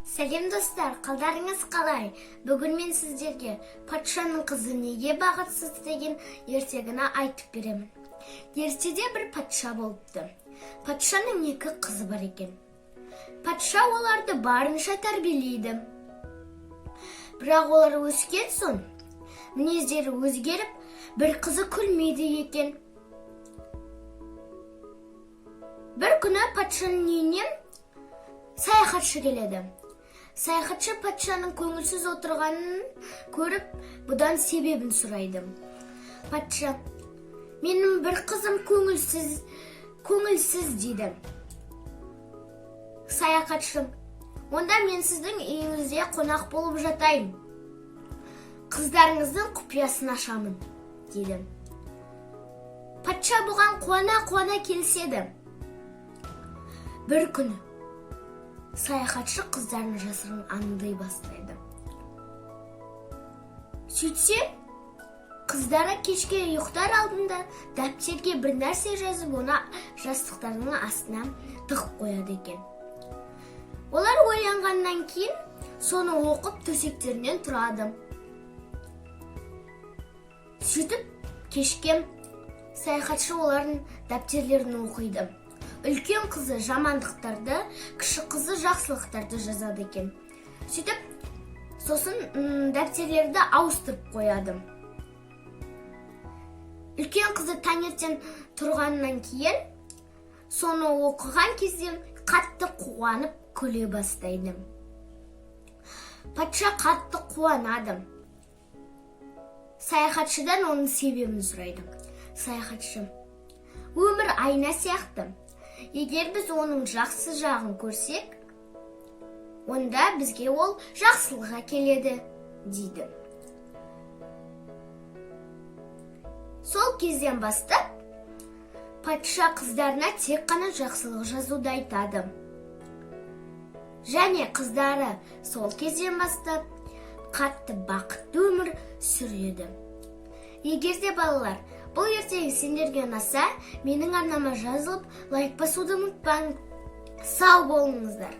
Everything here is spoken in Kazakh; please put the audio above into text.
Сәлем, достар! Қалдарыңыз қалай? Бүгін мен сіздерге «Патшаның қызы неге бақытсыз» деген ертегіні айтып беремін. Ертеде бір патша болыпты. Патшаның екі қызы бар екен. Патша оларды барынша тәрбиелейді. Бірақ олар өскен соң мінездері өзгеріп, бір қызы күлмейді екен. Бір күні патшаның үйіне саяхатшы келеді. Саяхатшы патшаның көңілсіз отырғанын көріп, бұдан себебін сұрайды. Патша: «Менің бір қызым көңілсіз», – дейді. Саяхатшы: «Онда мен сіздің үйіңізде қонақ болып жатайын, қыздарыңыздың құпиясын ашамын», – дейді. Патша бұған қуана-қуана келіседі. Бір күні саяхатшы қыздарын жасырын аңдай бастайды. Сөйтсе, қыздары кешке ұйықтар алдында дәптерге бір нәрсе жазып, оны жастықтарының астына тығып қояды екен. Олар оянғаннан кейін соны оқып, төсектерінен тұрады. Сөйтіп, кешке саяхатшы олардың дәптерлерін оқиды. Үлкен қызы жамандықтарды, кіші қызы жақсылықтарды жазады екен. Сөйтіп, сосын дәптерлерді ауыстырып қояды. Үлкен қызы таңертең тұрғаннан кейін соны оқыған кезде қатты қуанып, күле бастайды. Патша қатты қуанады. Саяхатшыдан оның себебін сұрайды. Саяхатшы: «Өмір айна сияқты. Егер біз оның жақсы жағын көрсек, онда бізге ол жақсылық әкеледі», – дейді. Сол кезден бастап патша қыздарына тек қана жақсылық жазуды айтады. Және қыздары сол кезден бастап қатты бақытты өмір сүреді. Егер де, балалар, бұл ертегі сендерге ұнаса, менің арнама жазылып, лайк басуды ұмытпаң. Сау болыңыздар!